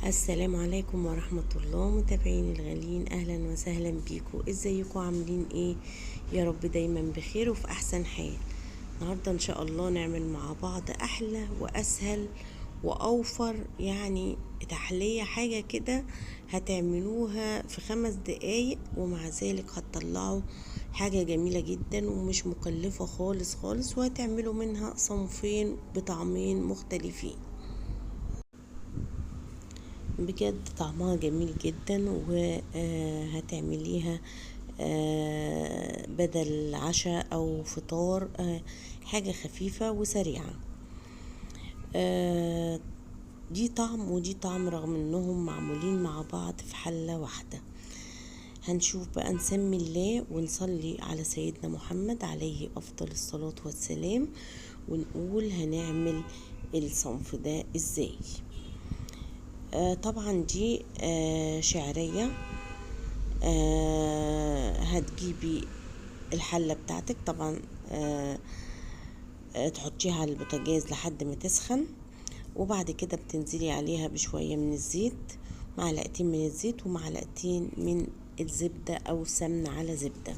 السلام عليكم ورحمة الله. متابعين الغاليين، اهلا وسهلا بيكم. ازيكم؟ عاملين ايه؟ يا رب دايما بخير وفي احسن حال. النهاردة ان شاء الله نعمل مع بعض احلى واسهل واوفر يعني تحلية، حاجة كده هتعملوها في 5 دقايق ومع ذلك هتطلعوا حاجة جميلة جدا ومش مكلفة خالص خالص، وهتعملوا منها صنفين بطعمين مختلفين. بجد طعمها جميل جدا، وهتعمليها بدل عشاء او فطار، حاجة خفيفة وسريعة. دي طعم ودي طعم رغم انهم معمولين مع بعض في حلة واحدة. هنشوف بقى، نسمي الله ونصلي على سيدنا محمد عليه افضل الصلاة والسلام، ونقول هنعمل الصنف ده ازاي. طبعا دي شعرية. هتجيبي الحلة بتاعتك طبعا، تحطيها على البوتاجاز لحد ما تسخن، وبعد كده بتنزلي عليها بشوية من الزيت، معلقتين من الزيت ومعلقتين من الزبدة أو سمنة على زبدة.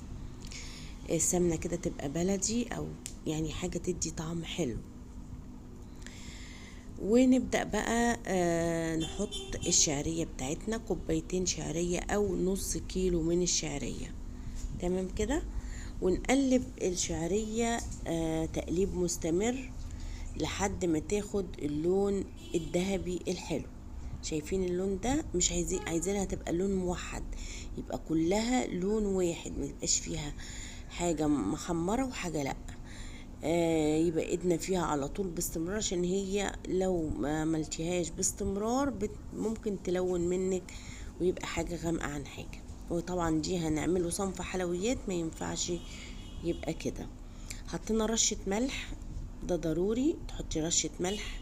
السمنة كده تبقى بلدي أو يعني حاجة تدي طعم حلو. ونبدأ بقى نحط الشعرية بتاعتنا، كوبايتين شعرية أو نص كيلو من الشعرية، تمام كده. ونقلب الشعرية تقليب مستمر لحد ما تاخد اللون الذهبي الحلو. شايفين اللون ده؟ مش عايزينها تبقى لون موحد، يبقى كلها لون واحد، ما يبقاش فيها حاجة محمرة وحاجة لأ. يبقى ايدنا فيها على طول باستمرار، عشان هي لو ما عملتيهاش باستمرار ممكن تلون منك ويبقى حاجة غامقة عن حاجة. وطبعا دي هنعمله صنف حلويات، ما ينفعش يبقى كده. حطينا رشة ملح، ده ضروري تحطي رشة ملح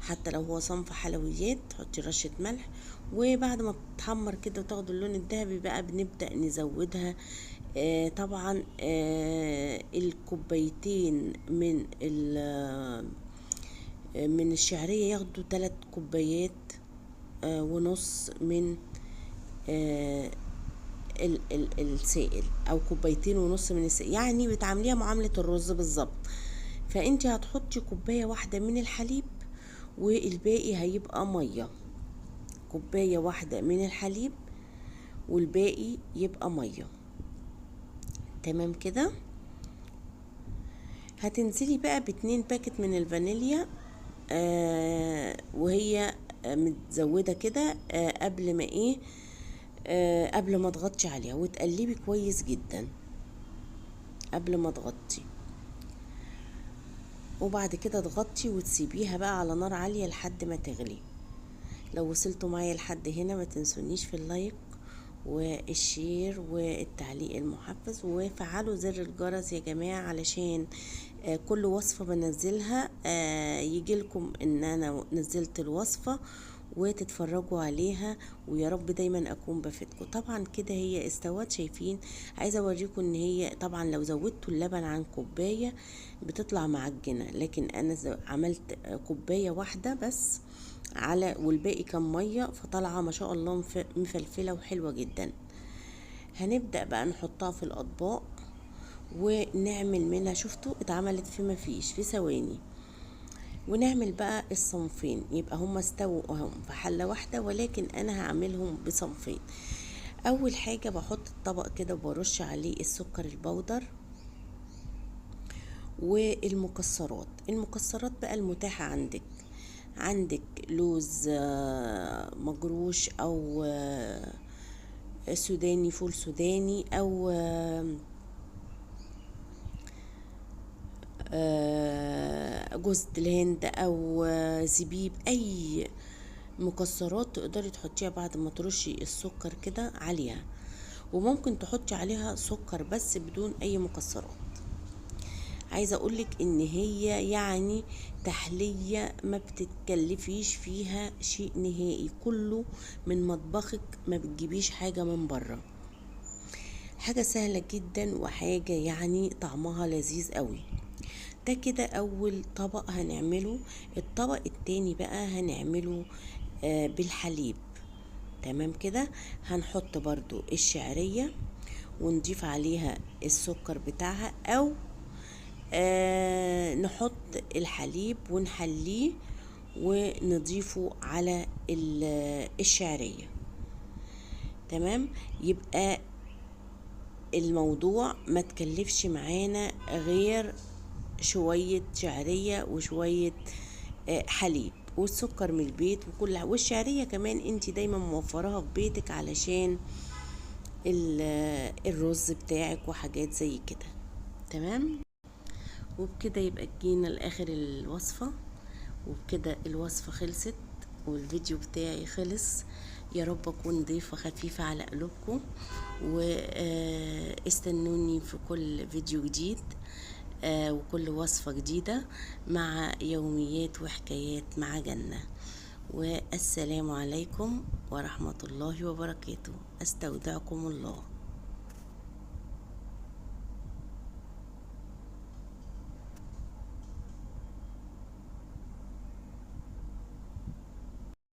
حتى لو هو صنف حلويات، تحطي رشة ملح. وبعد ما بتتحمر كده وتاخد اللون الذهبي بقى بنبدأ نزودها. طبعا الكوبايتين من الشعرية ياخدوا 3 كوبايات ونص من السائل، او كوبايتين ونص من السائل، يعني بتعامليها معاملة الرز بالظبط. فانتي هتحطي كوباية واحدة من الحليب والباقي هيبقى مية، كوباية واحدة من الحليب والباقي يبقى مية، تمام كده. هتنزلي بقى ب2 باكت من الفانيليا، وهي متزودة كده، قبل ما ايه، قبل ما تغطي عليها، وتقلبي كويس جدا قبل ما تغطي. وبعد كده تغطي وتسيبيها بقى على نار عالية لحد ما تغلي. لو وصلتوا معايا لحد هنا ما تنسونيش في ال like وال share والتعليق المحفز، وفعلوا زر الجرس يا جماعة علشان كل وصفة بنزلها يجيلكم ان انا نزلت الوصفة وتتفرجوا عليها، ويا رب دايما اكون بفيدكم. طبعا كده هي استوت، شايفين؟ عايزه اوريكم ان هي طبعا لو زودتوا اللبن عن كوبايه بتطلع معجنه، لكن انا عملت كوبايه واحده بس على والباقي كان ميه، فطالعه ما شاء الله مفلفله وحلوه جدا. هنبدا بقى نحطها في الاطباق ونعمل منها، شفتوا اتعملت في ما فيش في ثواني. ونعمل بقى الصنفين، يبقى هما استووا اهم في حلة واحدة، ولكن انا هعملهم بصنفين. اول حاجة بحط الطبق كده وبرش عليه السكر البودر والمكسرات. المكسرات بقى المتاحة عندك، عندك لوز مجروش او سوداني، فول سوداني، او جوز الهند، او زبيب، اي مكسرات تقدري تحطيها بعد ما ترشي السكر كده عليها. وممكن تحطي عليها سكر بس بدون اي مكسرات. عايزه اقولك ان هي تحليه ما بتتكلفيش فيها شيء نهائي، كله من مطبخك، ما بتجيبيش حاجه من بره. حاجه سهله جدا وحاجه طعمها لذيذ قوي. ده كده اول طبق هنعمله. الطبق التاني بقى هنعمله بالحليب. تمام كده. هنحط برضو الشعرية ونضيف عليها السكر بتاعها، او نحط الحليب ونحليه ونضيفه على الشعرية. تمام. يبقى الموضوع ما تكلفش معانا غير شوية شعرية وشوية حليب والسكر من البيت وكل، والشعرية كمان انتي دايما موفراها في بيتك علشان الرز بتاعك وحاجات زي كده. تمام. وبكده يبقى جينا لاخر الوصفة، وبكده الوصفة خلصت والفيديو بتاعي خلص. يا رب اكون ضيفة خفيفة على قلوبكم، واستنوني في كل فيديو جديد وكل وصفة جديدة مع يوميات وحكايات مع جنة. والسلام عليكم ورحمة الله وبركاته. استودعكم الله.